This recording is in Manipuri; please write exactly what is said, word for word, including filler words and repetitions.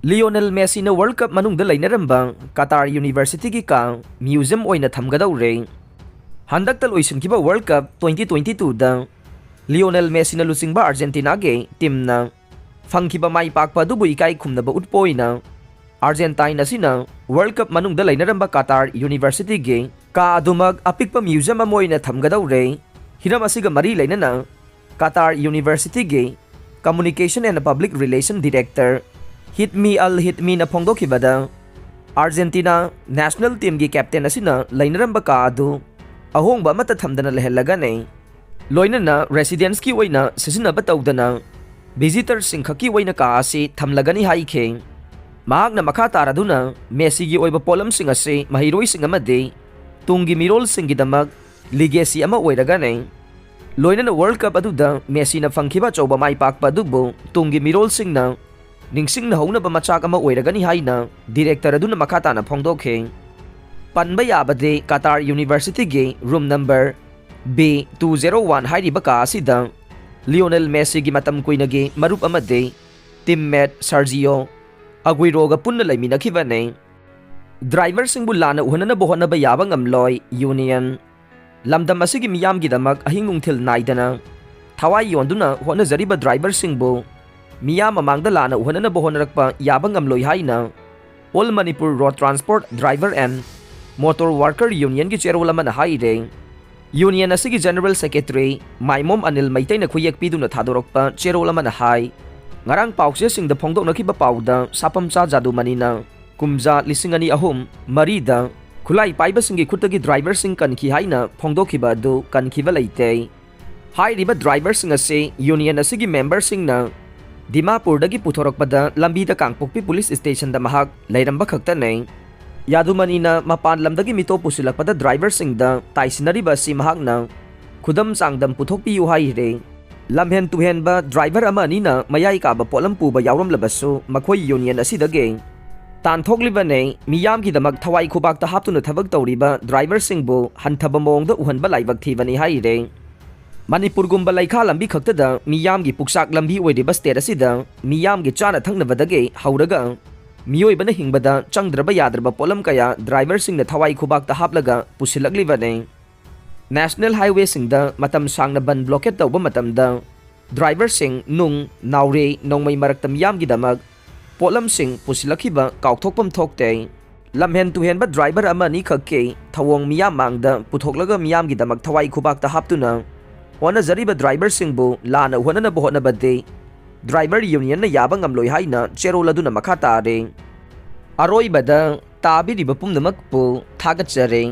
ꯂꯤꯑꯣꯅꯦꯜ ꯃꯦꯁꯤꯅ ꯋꯥꯔꯜ ꯀꯞ ꯃꯅꯨꯡꯗ ꯂꯩꯅꯔꯝꯕ ꯀꯇꯥꯔ ꯌꯨꯅꯤꯚꯔꯁꯤꯇꯤꯒꯤ ꯀꯥ ꯃ꯭ꯌꯨꯖꯤꯌꯝ ꯑꯣꯏꯅ ꯊꯝꯒꯗꯧꯔꯦ꯫ ꯍꯟꯗꯛꯇ ꯂꯣꯏꯁꯤꯟꯈꯤꯕ world cup twenty twenty twoꯗ Lionel ꯃꯦꯁꯤꯅ ꯂꯨꯆꯤꯡꯕ ꯑꯥꯔꯖꯦꯟꯇꯤꯅꯥꯒꯤ ꯇꯤꯝꯅ ꯐꯪꯈꯤꯕ ꯃꯥꯏ ꯄꯥꯛꯄ ꯑꯗꯨꯕꯨ ꯏꯀꯥꯏ ꯈꯨꯝꯅꯕ ꯎꯠꯄ ꯑꯣꯏꯅ ꯑꯥꯔꯖꯦꯟꯇꯥꯏꯟ ꯑꯁꯤꯅ ꯋꯥꯔꯜ ꯀꯞ ꯃꯅꯨꯡꯗ ꯂꯩꯅꯔꯝꯕ ꯀꯇꯥꯔ ꯌꯨꯅꯤꯚꯔꯁꯤꯇꯤꯒꯤ ꯀꯥ ꯑꯗꯨꯃꯛ ꯑꯄꯤꯛꯄ ꯃ꯭ꯌꯨꯖꯤꯌꯝ ꯑꯃ ꯑꯣꯏꯅ ꯊꯝꯒꯗꯧꯔꯦ꯫ ꯍꯤꯔꯝ ꯑꯁꯤꯒ ꯃꯔꯤ ꯂꯩꯅꯅ ꯀꯇꯥꯔ ꯌꯨꯅꯤꯚꯔꯁꯤꯇꯤꯒꯤ Communication and Public Relation Director ꯍꯤꯠꯃꯤ ꯑꯜ ꯍꯤꯠꯃꯤꯅ ꯐꯣꯡꯗꯣꯛꯈꯤꯕꯗ, ꯑꯥꯔꯖꯦꯟꯇꯤꯅꯥ ꯅꯦꯁꯅꯦꯜ ꯇꯤꯝꯒꯤ ꯀꯦꯞꯇꯦꯟ ꯑꯁꯤꯅ ꯂꯩꯅꯔꯝꯕ ꯀꯥ ꯑꯗꯨ ꯑꯍꯣꯡꯕ ꯑꯃꯠꯇ ꯊꯝꯗꯅ ꯂꯩꯍꯜꯂꯒꯅꯤ꯫ ꯂꯣꯏꯅꯅ ꯔꯦꯁꯤꯗꯦꯟꯁꯀꯤ ꯑꯣꯏꯅ ꯁꯤꯖꯤꯟꯅꯕ ꯇꯧꯗꯅ ꯚꯤꯖꯤꯇꯔꯁꯤꯡ ꯈꯛꯀꯤ ꯑꯣꯏꯅ ꯀꯥ ꯑꯁꯤ ꯊꯝꯂꯒꯅꯤ ꯍꯥꯏꯈꯤ꯫ ꯃꯍꯥꯛꯅ ꯃꯈꯥ ꯇꯥꯔꯗꯨꯅ ꯃꯦꯁꯤꯒꯤ ꯑꯣꯏꯕ ꯄꯣꯠꯂꯝꯁꯤꯡ ꯑꯁꯤ ꯃꯍꯩꯔꯣꯏꯁꯤꯡ ꯑꯃꯗꯤ ꯇꯨꯡꯒꯤ ꯃꯤꯔꯣꯜꯁꯤꯡꯒꯤꯗꯃꯛ ꯂꯤꯒꯦꯁꯤ ꯑꯃ ꯑꯣꯏꯔꯒꯅꯤ꯫ ꯂꯣꯏꯅꯅ ꯋꯥꯔꯜ ꯀꯞ ꯑꯗꯨꯗ ꯃꯦꯁꯤꯅ ꯐꯪꯈꯤꯕ ꯑꯆꯧꯕ ꯃꯥꯏ ꯄꯥꯛꯄ ꯑꯗꯨꯕꯨ ꯇꯨꯡꯒꯤ ꯃꯤꯔꯣꯜꯁꯤꯡꯅ ꯅꯤꯡꯁꯤꯡꯅꯍꯧꯅꯕ ꯃꯆꯥꯛ ꯑꯃ ꯑꯣꯏꯔꯒꯅꯤ ꯍꯥꯏꯅ ꯗꯤꯔꯦꯛꯇꯔ ꯑꯗꯨꯅ ꯃꯈꯥ ꯇꯥꯅ ꯐꯣꯡꯗꯣꯛꯈꯤ꯫ ꯄꯟꯕ ꯌꯥꯕꯗꯤ ꯀꯇꯥꯔ ꯌꯨꯅꯤꯚꯔꯁꯤꯇꯤꯒꯤ room number B two zero one ꯍꯥꯏꯔꯤꯕ ꯀꯥ ꯑꯁꯤꯗ ꯂꯤꯑꯣꯅꯦꯜ ꯃꯦꯁꯤꯒꯤ ꯃꯇꯝ ꯀꯨꯏꯅꯒꯤ ꯃꯔꯨꯞ ꯑꯃꯗꯤ ꯇꯤꯝꯃꯦꯠ ꯁꯥꯔꯖꯤꯌꯣ ꯑꯒꯨꯏꯔꯣꯒ ꯄꯨꯟꯅ ꯂꯩꯃꯤꯟꯅꯈꯤꯕꯅꯤ꯫ ꯗ꯭ꯔꯥꯏꯚꯔꯁꯤꯡꯕꯨ ꯂꯥꯟꯅ ꯎꯍꯟꯅꯅꯕ ꯍꯣꯠꯅꯕ ꯌꯥꯕ ꯉꯝꯂꯣꯏ ꯌꯨꯅꯤꯌꯟ꯫ ꯂꯝꯗꯝ ꯑꯁꯤꯒꯤ ꯃꯤꯌꯥꯝꯒꯤꯗꯃꯛ ꯑꯍꯤꯡ ꯅꯨꯡꯊꯤꯜ ꯅꯥꯏꯗꯅ ꯊꯋꯥꯏ ꯌꯣꯟꯗꯨꯅ ꯍꯣꯠꯅꯖꯔꯤꯕ ꯗ꯭ꯔꯥꯏꯚꯔꯁꯤꯡꯕꯨ ꯃꯤꯌꯥꯝ ꯃꯃꯥꯡꯗ ꯂꯥꯟꯅ ꯎꯍꯟꯅꯅꯕ ꯍꯣꯠꯅꯔꯛꯄ ꯌꯥꯕ ꯉꯝꯂꯣꯏ ꯍꯥꯏꯅ All Manipur Road Transport Driver and Motor Worker Unionꯒꯤ ꯆꯦꯔꯣꯜ ꯑꯃꯅ ꯍꯥꯏꯔꯦ꯫ ꯌꯨꯅꯤꯌꯟ ꯑꯁꯤꯒꯤ ꯖꯦꯅꯔꯦꯜ ꯁꯦꯀ꯭ꯔꯦꯇꯔꯤ ꯃꯥꯏꯃꯣꯝ ꯑꯅꯤꯜ ꯃꯩꯇꯩꯅ ꯈꯨꯌꯦꯛ ꯄꯤꯗꯨꯅ ꯊꯥꯗꯣꯔꯛꯄ ꯆꯦꯔꯣꯜ ꯑꯃꯅ ꯍꯥꯏ, ꯉꯔꯥꯡ ꯄꯥꯎꯆꯦꯁꯤꯡꯗ ꯐꯣꯡꯗꯣꯛꯅꯈꯤꯕ ꯄꯥꯎꯗ ꯁꯥꯄꯝꯆꯥ ꯖꯥꯗꯨꯃꯅꯤꯅ ꯀꯨꯝꯖꯥ ꯂꯤꯁꯤꯡ ꯑꯅꯤ ꯑꯍꯨꯝ ꯃꯔꯤꯗ ꯈꯨꯠꯂꯥꯏ ꯄꯥꯏꯕꯁꯤꯡꯒꯤ ꯈꯨꯠꯇꯒꯤ ꯗ꯭ꯔꯥꯏꯚꯔꯁꯤꯡ ꯀꯟꯈꯤ ꯍꯥꯏꯅ ꯐꯣꯡꯗꯣꯛꯈꯤꯕ ꯑꯗꯨ ꯀꯟꯈꯤꯕ ꯂꯩꯇꯦ꯫ ꯍꯥꯏꯔꯤꯕ ꯗ꯭ꯔꯥꯏꯚꯔꯁꯤꯡ ꯑꯁꯤ ꯌꯨꯅꯤꯌꯟ ꯑꯁꯤꯒꯤ ꯃꯦꯝꯕꯔꯁꯤꯡꯅ ꯗꯤꯃꯥꯄꯨꯔꯗꯒꯤ ꯄꯨꯊꯣꯔꯛꯄꯗ ꯂꯝꯕꯤꯗ ꯀꯥꯡꯄꯣꯛꯄꯤ ꯄꯨꯂꯤꯁ ꯁ꯭ꯇꯦꯁꯟꯗ ꯃꯍꯥꯛ ꯂꯩꯔꯝꯕ ꯈꯛꯇꯅꯤ꯫ ꯌꯥꯗꯨꯃꯅꯤꯅ ꯃꯄꯥꯟ ꯂꯝꯗꯒꯤ ꯃꯤꯇꯣꯞ ꯄꯨꯁꯤꯜꯂꯛꯄꯗ ꯗ꯭ꯔꯥꯏꯚꯔꯁꯤꯡꯗ ꯇꯥꯏꯁꯤꯟꯅꯔꯤꯕ ꯑꯁꯤ ꯃꯍꯥꯛꯅ ꯈꯨꯗꯝ ꯆꯥꯡꯗꯝ ꯄꯨꯊꯣꯛꯄꯤꯌꯨ ꯍꯥꯏꯔꯦ꯫ ꯂꯝꯍꯦꯟ ꯇꯨꯍꯦꯟꯕ ꯗ꯭ꯔꯥꯏꯚꯔ ꯑꯃ ꯑꯅꯤꯅ ꯃꯌꯥꯏ ꯀꯥꯕ ꯄꯣꯠꯂꯝ ꯄꯨꯕ ꯌꯥꯎꯔꯝꯂꯕꯁꯨ ꯃꯈꯣꯏ ꯌꯨꯅꯤꯌꯟ ꯑꯁꯤꯗꯒꯤ ꯇꯥꯟꯊꯣꯛꯂꯤꯕꯅꯤ꯫ ꯃꯤꯌꯥꯝꯒꯤꯗꯃꯛ ꯊꯋꯥꯏ ꯈꯨꯕꯥꯛꯇ ꯍꯥꯞꯇꯨꯅ ꯊꯕꯛ ꯇꯧꯔꯤꯕ ꯗ꯭ꯔꯥꯏꯚꯔꯁꯤꯡꯕꯨ ꯍꯟꯊꯕ ꯃꯑꯣꯡꯗ ꯎꯍꯟꯕ ꯂꯥꯏꯕꯛ ꯊꯤꯕꯅꯤ ꯍꯥꯏꯔꯦ꯫ ꯃꯅꯤꯄꯨꯔꯒꯨꯝꯕ ꯂꯩꯈꯥ ꯂꯝꯕꯤ ꯈꯛꯇꯗ ꯃꯤꯌꯥꯝꯒꯤ ꯄꯨꯛꯆꯥꯛ ꯂꯝꯕꯤ ꯑꯣꯏꯔꯤꯕ ꯁ꯭ꯇꯦꯠ ꯑꯁꯤꯗ ꯃꯤꯌꯥꯝꯒꯤ ꯆꯥꯅ ꯊꯛꯅꯕꯗꯒꯤ ꯍꯧꯔꯒ ꯃꯤꯑꯣꯏꯕꯅ ꯍꯤꯡꯕꯗ ꯆꯪꯗ꯭ꯔꯕ ꯌꯥꯗ꯭ꯔꯕ ꯄꯣꯠꯂꯝ ꯀꯌꯥ ꯗ꯭ꯔꯥꯏꯚꯔꯁꯤꯡꯅ ꯊꯋꯥꯏ ꯈꯨꯕꯥꯛꯇ ꯍꯥꯞꯂꯒ ꯄꯨꯁꯤꯜꯂꯛꯂꯤꯕꯅꯤ꯫ ꯅꯦꯁꯅꯦꯜ ꯍꯥꯏꯋꯦꯁꯤꯡꯗ ꯃꯇꯝ ꯁꯥꯡꯅ ꯕꯟ ꯕ꯭ꯂꯣꯀꯦꯠ ꯇꯧꯕ ꯃꯇꯝꯗ ꯗ꯭ꯔꯥꯏꯚꯔꯁꯤꯡ ꯅꯨꯡ, ꯅꯥꯎꯔꯦ, ꯅꯣꯡꯃꯩ ꯃꯔꯛꯇ ꯃꯤꯌꯥꯝꯒꯤꯗꯃꯛ ꯄꯣꯠꯂꯝꯁꯤꯡ ꯄꯨꯁꯤꯜꯂꯛꯈꯤꯕ ꯀꯥꯎꯊꯣꯛꯐꯝ ꯊꯣꯛꯇꯦ꯫ ꯂꯝꯍꯦꯟ ꯇꯨꯍꯦꯟꯕ ꯗ꯭ꯔꯥꯏꯚꯔ ꯑꯃ ꯑꯅꯤꯈꯛꯀꯤ ꯊꯧꯑꯣꯡ ꯃꯤꯌꯥꯝ ꯃꯥꯡꯗ ꯄꯨꯊꯣꯛꯂꯒ ꯃꯤꯌꯥꯝꯒꯤꯗꯃꯛ ꯊꯋꯥꯏ ꯈꯨꯕꯥꯛꯇ ꯍꯥꯞꯇꯨꯅ ꯍꯣꯠꯅꯖꯔꯤꯕ ꯗ꯭ꯔꯥꯏꯚꯔꯁꯤꯡꯕꯨ ꯂꯥꯟꯅ ꯍꯣꯠꯅꯅꯕ ꯍꯣꯠꯅꯕꯗꯤ ꯗ꯭ꯔꯥꯏꯚꯔ ꯌꯨꯅꯤꯌꯟꯅ ꯌꯥꯕ ꯉꯝꯂꯣꯏ ꯍꯥꯏꯅ ꯆꯦꯔꯣꯜ ꯑꯗꯨꯅ ꯃꯈꯥ ꯇꯥꯔꯦ꯫ ꯑꯔꯣꯏꯕꯗ ꯇꯥꯕꯤꯔꯤꯕ ꯄꯨꯝꯅꯃꯛꯄꯨ ꯊꯥꯒꯠꯆꯔꯤ꯫